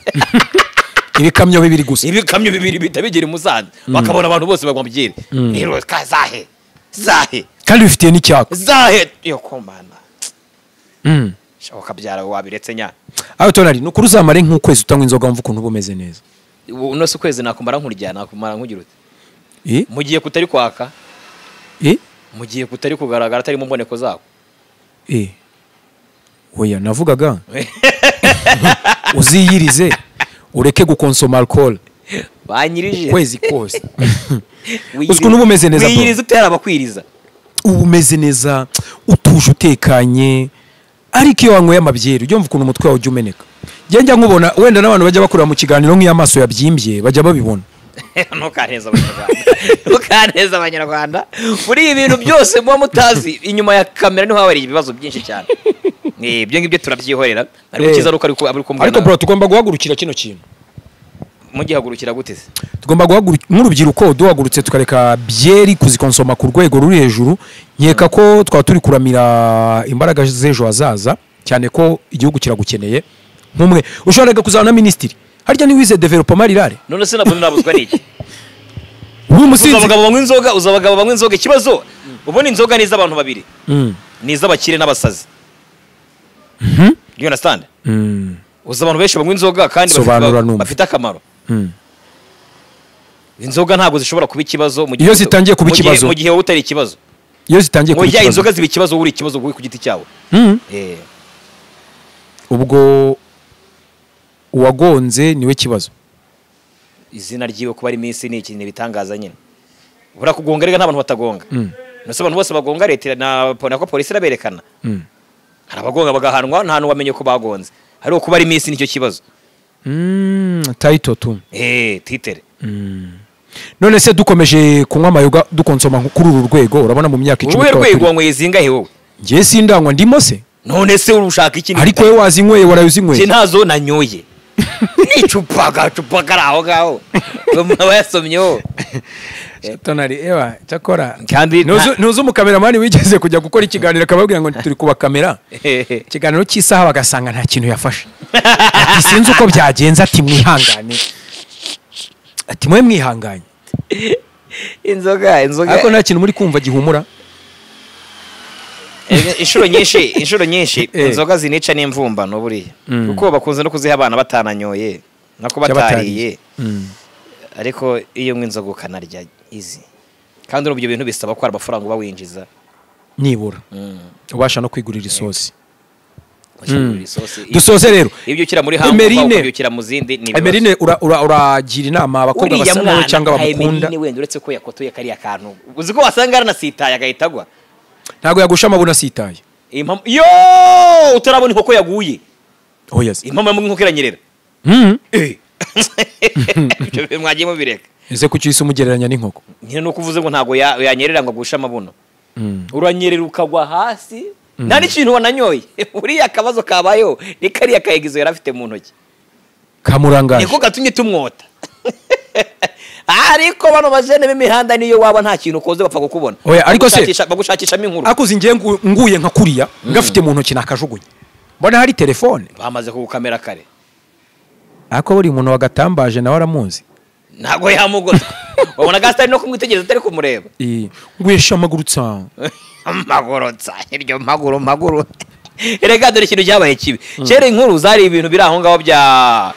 Speaker 2: Ibikamyo bibiri gusa.
Speaker 1: Ibikamyo bibiri bitabigera i Musanze. Bakabona abantu bose bagwa byere. Rero ka zahe. Zahe.
Speaker 2: Kandi bifitiye n'icyaka.
Speaker 1: Zahe yo komana. Shoka byara wabiretse nya.
Speaker 2: Aho tonari nukuri uzamare nk'ukwezi utanywa inzoga wumva ukuntu bumeze neza.
Speaker 1: Uno se ukwezi nakumara nkurya nakumara nkugira ute? Mu gihe kutari kwaka. Mu gihe kutari kugaragara atari mu mboneko zako.
Speaker 2: Oya navugaga. Uziyirize ureke gukonsoma alcohol.
Speaker 1: Banyirije.
Speaker 2: Kwezi kose. Uzi ubu umeze neza.
Speaker 1: Wiyirize utera abakwiriza.
Speaker 2: Ubu umeze neza, utuje utekanye. Ariko iyo wanyweye amabyeri ujya umva ukuntu umutwe wawe ujya umeneka. Njya nkubona wenda n'abantu bajya bakura mu kiganiro nk'iy'amaso yabyimbye bajya babibona.
Speaker 1: Ntukaneza abanyarwanda. Ntukaneza abanyarwanda. Muri ibi bintu byose muba mutazi inyuma ya kamera niho haba ibibazo byinshi cyane. Ibyo ngibyo turabyihorera. Ariko cyiza nuko ariko abari kumwe.
Speaker 2: Ariko bro tugomba guhagurukira kino kintu.
Speaker 1: Mugihagurukira gute se?
Speaker 2: Tugomba guhagurukira nk'urubyiruko duhagurutse tukareka byeri kuzikonsoma ku rwego ruri hejuru. Nkeka ko twaba turi kuramira imbaraga z'ejo hazaza, cyane ko igihugu kiragukeneye. Nkumwe ushobora kuzana na ministiri. Harya ni wize development rirare.
Speaker 1: None se nabwo nabuzwa niki?
Speaker 2: Ubu musinzi
Speaker 1: abagabo banywa inzoga, uzabagabo banywa inzoga ikibazo. Ubona inzoga ni iz'abantu babiri. Ni iz'abakire n'abasazi. You understand? Uza abantu benshi banywa inzoga kandi bafite akamaro. Inzoga ntabwo zishobora kuba ikibazo mu gihe
Speaker 2: iyo zitangiye kuba ikibazo.
Speaker 1: Mu gihe wowe utari ikibazo.
Speaker 2: Iyo zitangiye kuba ikibazo.
Speaker 1: Inzoga ziba ikibazo uri ikibazo wowe ku giti cyawe.
Speaker 2: Ubwo uwagonze niwe kibazo.
Speaker 1: Izina ryiwe kuba ari iminsi ni ikintu bitangaza nyine. Bura kugonga rega n'abantu batagonga. Nose abantu bose bagonga leta na ko polisi iraberekana. Hari abagonga bagahanwa nta n'uwamenye ko bagonze. Hari kuba ari iminsi nicyo kibazo.
Speaker 2: Title tu.
Speaker 1: Titre.
Speaker 2: None se dukomeje kunywa amayoga dukonsoma kuri uru rwego urabona mu myaka 10
Speaker 1: twaba. Rwego wanyweye zingahe wowe?
Speaker 2: Ngiye sindanywa ndimo se.
Speaker 1: None se urushaka iki?
Speaker 2: Ariko wowe wazinyweye warayizinyweye.
Speaker 1: Nje ntazo nanyoye. Nicupa gacupa karaho gaho. Ngo yasomyeho.
Speaker 2: Tonari ewa cyakora
Speaker 1: kandi
Speaker 2: nuzu umukameramani wigeze kujya gukora ikiganiro akababwira ngo turi kuba kamera. Ikiganiro cy'isaha bagasanga nta kintu yafashe. Ati sinzi uko byagenze ati mwihangane. Ati mwe mwihanganye.
Speaker 1: Inzoga.
Speaker 2: Ariko nta kintu muri kumva gihumura.
Speaker 1: Inshuro nyinshi inzoga zinica n'imvumbano buriya. Kuko bakunze no kuziha abana batananyoye nako batariye. Ariko iyo mwe inzoga ukanarya izi. Kandi urubyo bintu bisaba ko amafaranga uba winjiza.
Speaker 2: Nibura. Ubasha no kwigurira isosi. Dusoze rero.
Speaker 1: Ibyo ukira muri hamwe ubyukira mu zindi ni.
Speaker 2: Emerine uragira inama abakobwa basa nawe cyangwa bamukunda.
Speaker 1: Emerine wenda uretse ko yakotoye kariya kantu. Uzi ko wasanga aranasitaye agahita agwa.
Speaker 2: Ntago yagusha amabuna asitaye.
Speaker 1: Yo utarabona inkoko yaguye.
Speaker 2: Oh yes.
Speaker 1: Impamvu inkoko iranyerera. Ibyo mwagiye mubireka.
Speaker 2: Ese kuki isi umugereranya n'inkoko?
Speaker 1: Nyine nuko uvuze ngo ntago yanyerera ngo agushe amabuno. Uranyerera ukagwa hasi nta n'ikintu wananyoye. Uriya akabazo kabayeho ni kariya kayegizo yari afite mu ntoki
Speaker 2: kamurangaje,
Speaker 1: niko gatumye tumwota. Ariko bano bajene b'imihanda niyo waba nta kintu ukoze bapfa kukubona.
Speaker 2: Oya, ariko se
Speaker 1: bagushakishamo inkuru.
Speaker 2: Akuzi ngiye nguye nka kuriya ngafite mu ntoki nakajugunye, mbona hari telefone
Speaker 1: bamaze kugukamera kare.
Speaker 2: Ariko buri muntu wagatambaje nawe aramuzi,
Speaker 1: ntago yamugotwa. Wabona gasitari no kumwitegereza atari kumureba.
Speaker 2: Nguye shamagurutsa
Speaker 1: amagorotsa iryo maguru maguru. Erega dore ikintu cyabaye kibi. Kera inkuru zari ibintu biri aho ngaho bya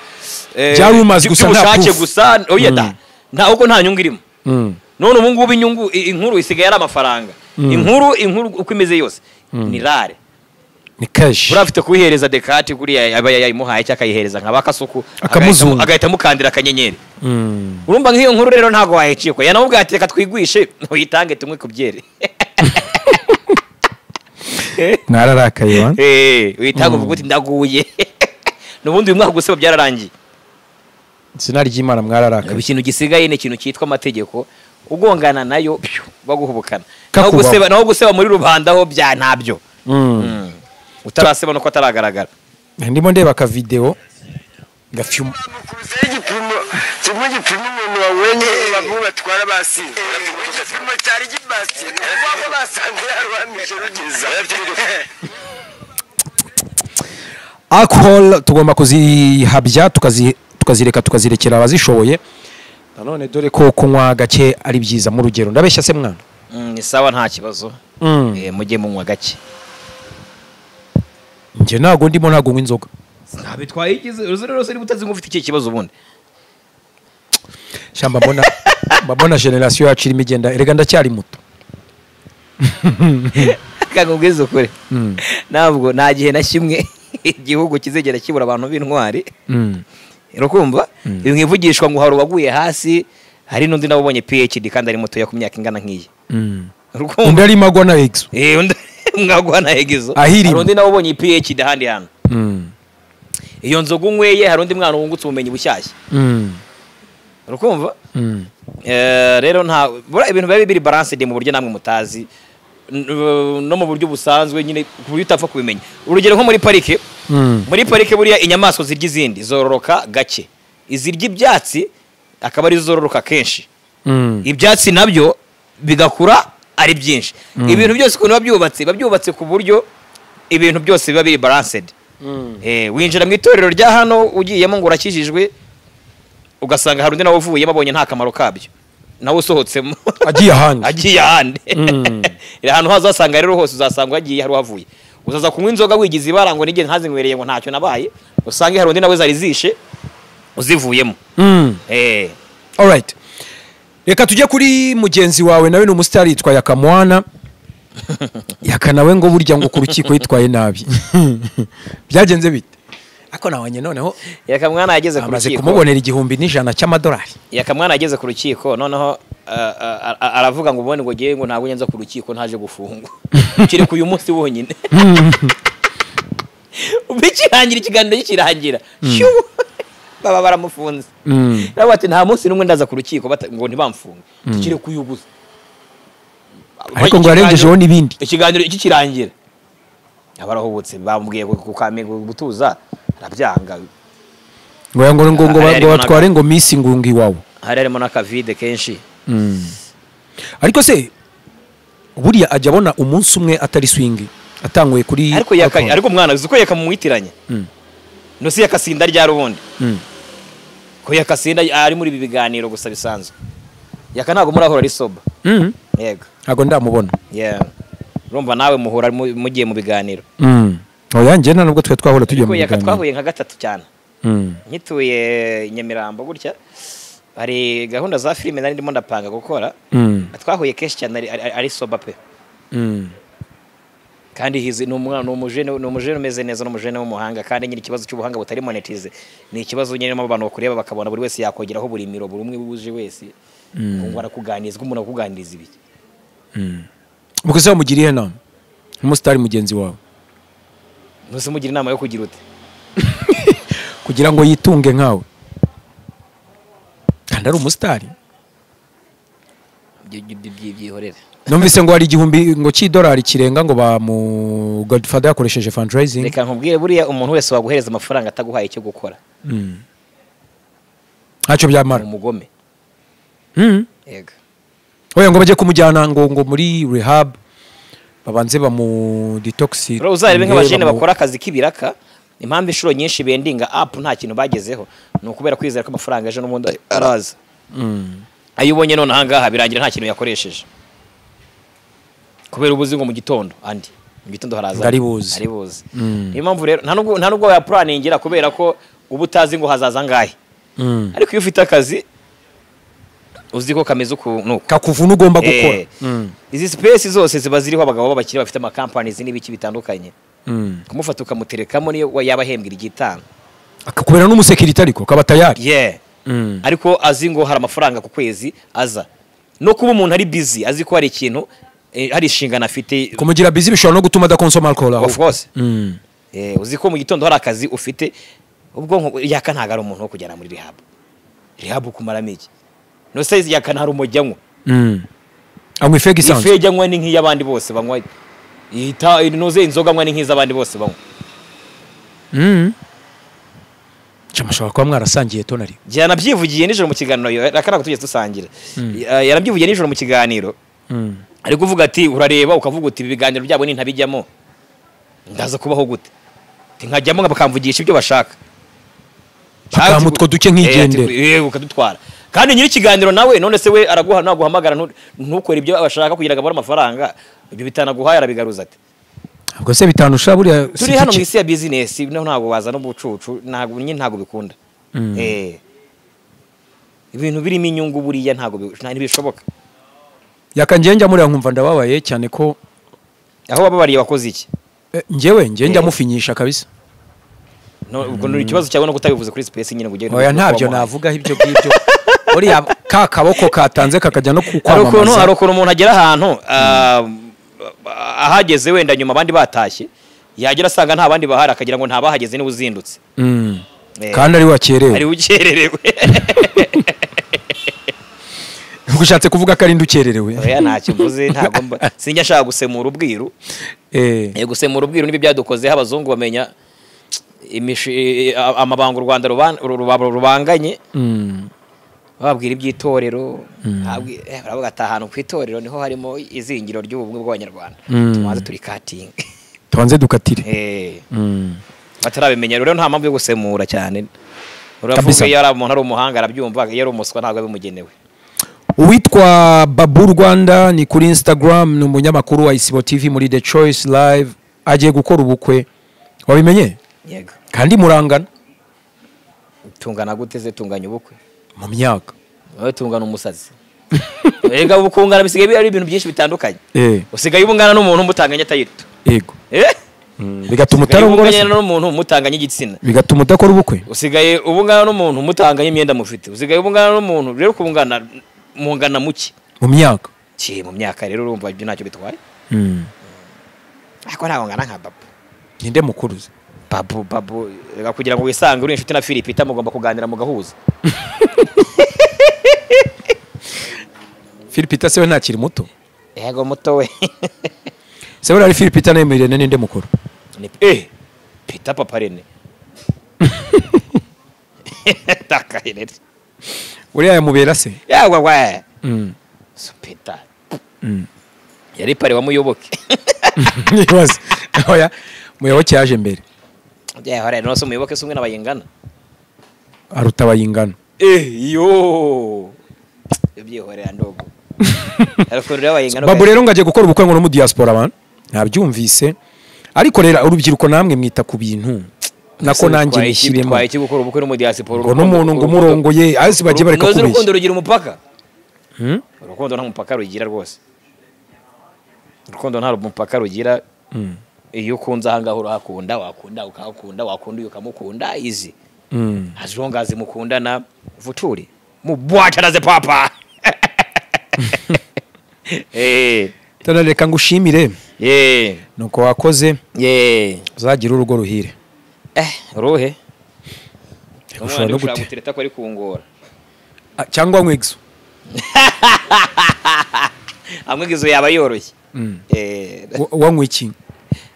Speaker 2: rumors gusa, nta proof
Speaker 1: gusa. Oya da, nta uko nta nyungu irimo. None ubu ngubu inyungu inkuru isigaye ari amafaranga. Inkuru uko imeze yose ni rare,
Speaker 2: ni cash.
Speaker 1: Urafite kuyihereza Dekati kuriya aba yayimuhaye cyangwa akayihereza nka bakasuku agahita mukandira akanyenyeri. Urumva nk'iyo nkuru rero ntago wayicikwa. Yanamubwiye ati reka twigwishe uyitange tumwe kubyere.
Speaker 2: Nararakaye wa.
Speaker 1: Uyitanga uvuga uti ndaguye. Nubundi uyu mwaka guseba byararangiye.
Speaker 2: Izina ry'Imana mwararakaye.
Speaker 1: Ikintu gisigaye ni ikintu cyitwa amategeko, ugongana nayo baguhubukana. Naho guseba muri rubanda ho bya ntabyo. Utaraseba nuko ataragaragara.
Speaker 2: Ndimo ndeba ka video gafyuma
Speaker 4: igipimo kimwe gipima umuntu wabonye bavuga batwara basi igipimo cyari gibasi ubwo basanze yarwamije rugeza.
Speaker 2: Alcohol tugomba kuzihabya tukazireka tukazirekera abazishoboye. Nanone dore ko kunywa gake ari byiza mu rugero. Ndabeshya se mwana?
Speaker 1: Ni sawa nta kibazo. Mujye munywa gake.
Speaker 2: Nje ntago ndimo ntago nywa inzoga.
Speaker 1: Ntabitwaye igize uruzi rero se utazi ngo ufite iki kibazo ubundi.
Speaker 2: Shamba mbona generation yacu irimo igenda. Erega ndacyari muto.
Speaker 1: Kakubwiza ukuri. Ntabwo nta gihe na kimwe igihugu kizegera kibura abantu b'intwari. Urukumva mwivugishwa ngo hari uwaguye hasi, hari n'undi nawe ubonye PhD kandi ari muto ya ku myaka ingana nk'iyi.
Speaker 2: Undi ari magwa na exo.
Speaker 1: Undi mwagwa na exo. Hari undi nawe ubonye PhD ahandi hantu. Iyo nzoga unyweye hari undi mwana wungutse ubumenyi bushyashya. Urukumva? Rero nta bura ibintu biba biri balanced mu buryo namwe mutazi no mu buryo busanzwe nyine ku buryo utapfa kubimenya. Urugero nko muri parike. Muri parike buriya inyamaswa zirya izindi zororoka gake, izirya ibyatsi akaba ari zororoka kenshi. Ibyatsi nabyo bigakura ari byinshi. Ibintu byose ukuntu babyubatse ku buryo ibintu byose biba biri balanced. Winjira mu itorero rya hano ugiyemo ngo urakijijwe, ugasanga hari undi nawe uvuyemo abonye nta kamaro kabyo, nawe usohotsemo
Speaker 2: agiye ahandi.
Speaker 1: Agiye ahandi. Ahantu hazasanga rero hose uzasanga agiye hari uhavuye. Uzaza kunywa inzoga wigize ibara ngo nige ntazinywereye ngo ntacyo nabaye, usange hari undi nawe zari zishe uzivuyemo.
Speaker 2: All right. Reka tujye kuri mugenzi wawe nawe ni umusitari yitwa Yakamwana. Yaka nawe ngo burya ngo ku rukiko yitwaye nabi. Byagenze bite? Ako nawanye noneho
Speaker 1: Yakamwana yageze ku rukiko
Speaker 2: amaze kumubonera 1100 cy'amadolari.
Speaker 1: Yakamwana yageze ku rukiko noneho aravuga ngo ubone ngo giye ngo ntabwo nyanza ku rukiko ntaje gufungwa. Kiri ku uyu munsi wonyine. Ubikirangira ikiganiro kikirangira. Baba baramufunze. Nabo ati nta munsi numwe ndaza ku rukiko ngo ntibamfunge. Tukire kuyuguza.
Speaker 2: Ariko ngo yarengejeho nibindi.
Speaker 1: Ikiganiro kikirangira. Abarahubutse bamubwiye kukame gutuza arabyanga.
Speaker 2: Ngo ngo ngo ngo batware ngo miss ngungi wawe.
Speaker 1: Hari harimo na kavide kenshi.
Speaker 2: Ariko se buriya ajya abona umunsi umwe atari swing atanguye kuri
Speaker 1: ariko yaka ariko mwana uzi ko yakamwitiranya. No si yakasinda rya rubundi. Ko yakasinda ari muri ibi biganiro gusa bisanzwe. Yaka ntago murahora ari soba. Yego.
Speaker 2: Ntago ndamubona.
Speaker 1: Yeah. Urumva nawe muhura mugiye mu biganiro.
Speaker 2: Oya nje nubwo twe twahora tugiye mu biganiro.
Speaker 1: Yaka twahuye nka gatatu cyane. Nkituye Nyamirambo gutya. Hari gahunda za filime nari ndimo ndapanga gukora. Twahuye kenshi cyane ari soba pe. Kandi hizi ni umwana ni umujene umeze neza, ni umujene w'umuhanga, kandi nyine ikibazo cy'ubuhanga butari monetize ni ikibazo nyine abantu bakureba bakabona buri wese yakogeraho buri miro buri umwe wuje wese ngo arakuganizwa umuntu akuganiriza ibiki.
Speaker 2: Mukoze wamugiriye inama umusitari mugenzi wawe?
Speaker 1: Nuse mugira inama yo kugira ute?
Speaker 2: Kugira ngo yitunge nkawe kandi ari umusitari.
Speaker 1: Byihorere.
Speaker 2: Numvise ngo hari 1000 ngo cy'idolari kirenga ngo ba mu Godfather yakoresheje fundraising.
Speaker 1: Reka nkubwire, buriya umuntu wese waguhereza amafaranga ataguhaye icyo gukora,
Speaker 2: ntacyo byamara.
Speaker 1: Umugome. Yego.
Speaker 2: Oya, ngo bajye kumujyana ngo muri rehab babanze bamu detox.
Speaker 1: Uzarebe nk'abajene bakora akazi k'ibiraka, impamvu inshuro nyinshi bendinga up nta kintu bagezeho ni ukubera kwizera ko amafaranga ejo n'ubundi araza. Ayo ubonye none ahangaha birangira nta kintu yakoresheje, kubera ubuzi ngo mu gitondo andi mu gitondo haraza
Speaker 2: ari buze.
Speaker 1: Ari buze. Niyo mpamvu rero nta nubwo yapuraningira, kubera ko uba utazi ngo hazaza angahe. Ariko iyo ufite akazi uzi ko kameze ukuntu
Speaker 2: kakuvuna ugomba gukora.
Speaker 1: Izi space zose ziba ziriho abagabo b'abakire bafite ama companies n'ibiki bitandukanye. Kumufata ukamuterekamo niyo yaba ahembwa igitanu,
Speaker 2: akakubera n'umusekirite ariko kaba tayari.
Speaker 1: Yeah. Ariko azi ngo hari amafaranga ku kwezi aza. No kuba umuntu ari busy azi ko hari ikintu, hari inshingano afite.
Speaker 2: Kumugira busy bishobora no gutuma adakonsoma alcohol.
Speaker 1: Of course. Uzi ko mu gitondo hari akazi ufite, ubwonko yaka ntago ari umuntu wo kujyana muri rehab. Rehab kumaramo iki? No se yaka ntari umujyanywa.
Speaker 2: Anywa ifegi isanzwe.
Speaker 1: Ifegi anywa ni nk'iy'abandi bose banywa. Ita inoze inzoga anywa ni nk'iz'abandi bose banywa.
Speaker 2: Mushobora kuba mwarasangiye tonari.
Speaker 1: Yanabyivugiye nijoro mu kiganiro, rakara tugeze dusangira. Yarabyivugiye nijoro mu kiganiro. Ari kuvuga ati urareba ukavuga uti ibiganiro byabo ni ntabijyamo, ndaza kubaho gute? Nkajyamo bakamvugisha ibyo bashaka.
Speaker 2: Bakamutwo duke nkigendera.
Speaker 1: Ukadutwara. Kandi nyiri ikiganiro nawe none se we araguha naguhamagara ntukore ibyo bashaka kugira ngo abone amafaranga, ibyo bitanaguhaye arabigaruza ati.
Speaker 2: Ubwo se bitanu sha buriya
Speaker 1: turi hano mu isi ya business, ntabwo waza no bucucu, ntabwo nyine ntabwo bikunda. Ibintu birimo inyungu buriya ntabwo ntibishoboka.
Speaker 2: Yakangiye njya muri nkumva ndababaye cyane ko
Speaker 1: aho bababariye bakoze iki?
Speaker 2: Njyewe njya mufinyisha kabisa.
Speaker 1: No, ubwo ni ikibazo cyawe no kutabivuze kuri space nyine ngo ugende.
Speaker 2: Oya ntabyo navuga ibyo ngibyo. Buriya ka kaboko katanze kakajya no kukwamamaza.
Speaker 1: Hari ukuntu umuntu agera ahantu ahageze wenda nyuma abandi batashye, yagera asanga nta bandi bahari akagira ngo nta bahageze niwe uzindutse.
Speaker 2: Kandi ari wakerewe.
Speaker 1: Ari ukererewe.
Speaker 2: Ushatse kuvuga ko ari ndukererewe.
Speaker 1: Oya ntacyo mvuze, ntabwo sinjya nshaka gusemura ubwiru. Gusemura ubwiru nibyo byadukozeho abazungu bamenya amabanga u Rwanda rubanganye. Bababwira iby'itorero, baravuga ati ahantu ku itorero niho harimo izingiro ry'ubumwe bw'Abanyarwanda. Tubanze turi cutting.
Speaker 2: Tubanze dukatire.
Speaker 1: Batarabimenya rero nta mpamvu yo gusemura cyane. Uravuga iyo ari umuntu ari umuhanga arabyumva, iyo ari umuswa ntabwo abimugenewe.
Speaker 2: Uwitwa Babu Rwanda ni kuri Instagram, ni umunyamakuru wa Isibo TV muri The Choice Live, agiye gukora ubukwe. Wabimenye?
Speaker 1: Yego.
Speaker 2: Kandi murangana.
Speaker 1: Tungana gute se tunganya ubukwe?
Speaker 2: Mu myaka.
Speaker 1: Wowe tungana umusazi. Erega ubukungana bisigaye ari ibintu byinshi bitandukanye. Usigaye ubungana n'umuntu mutanganya atayito.
Speaker 2: Yego. Bigatuma utarongora
Speaker 1: n'umuntu mutanganya igitsina.
Speaker 2: Bigatuma udakora ubukwe.
Speaker 1: Usigaye ubungana n'umuntu mutanganya imyenda mufite. Usigaye ubungana n'umuntu rero kubungana mungana muki?
Speaker 2: Mu myaka.
Speaker 1: Ki mu myaka rero urumva ibyo ntacyo bitwaye. Ariko ntabwo ngana nka Babu.
Speaker 2: Ninde mukuruze?
Speaker 1: Babu rega kugira ngo wisange uri inshuti na Philip itamugomba kuganira mugahuza.
Speaker 2: Philip se we ntakiri muto?
Speaker 1: Yego muto we.
Speaker 2: Se we ari Philip na Emirene ninde mukuru?
Speaker 1: Ni Peter Papa Rene. Takaire.
Speaker 2: Uriya yamubera se?
Speaker 1: Yagwa we. So Peter. Yari pare wa Muyoboke.
Speaker 2: Nibaze. Oya Muyoboke yaje mbere.
Speaker 1: Hore no so Muyoboke sumwe n'abayingana.
Speaker 2: Aruta abayingana.
Speaker 1: Yo. Byihorera ndogo. Ariko rero abayingana.
Speaker 2: Babu rero ngaje gukora ubukwe ngo no mu diaspora abantu. Ntabyumvise. Ariko rero urubyiruko namwe mwita ku bintu. Nako nanjye nishyiremo.
Speaker 1: Twaye iki gukora ubukwe no mu diaspora?
Speaker 2: Ngo n'umuntu ngo umurongoye azi bagiye bareka kubeshya.
Speaker 1: Urukundo rugira umupaka. Urukundo nta mupaka rugira rwose. Urukundo nta mupaka rugira. Iyo ukunze aha ngaho urahakunda, wakunda ukahakunda, wakunda uyu ukamukunda izi. As long as mukundana vuturi. Mubwataraze papa.
Speaker 2: Reka ngushimire. Nuko wakoze. Uzagira urugo ruhire.
Speaker 1: Ruhe?
Speaker 2: Ushobora no
Speaker 1: gutereta ko ari kungora.
Speaker 2: Cyangwa nkwegizo.
Speaker 1: Amwe izo yaba yoroshye.
Speaker 2: Wanywa iki?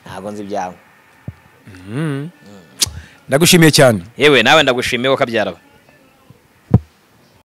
Speaker 1: Ntabwo nzi ibyawe.
Speaker 2: Ndagushimiye cyane.
Speaker 1: Yewe, nawe ndagushimiye, wo kabyara.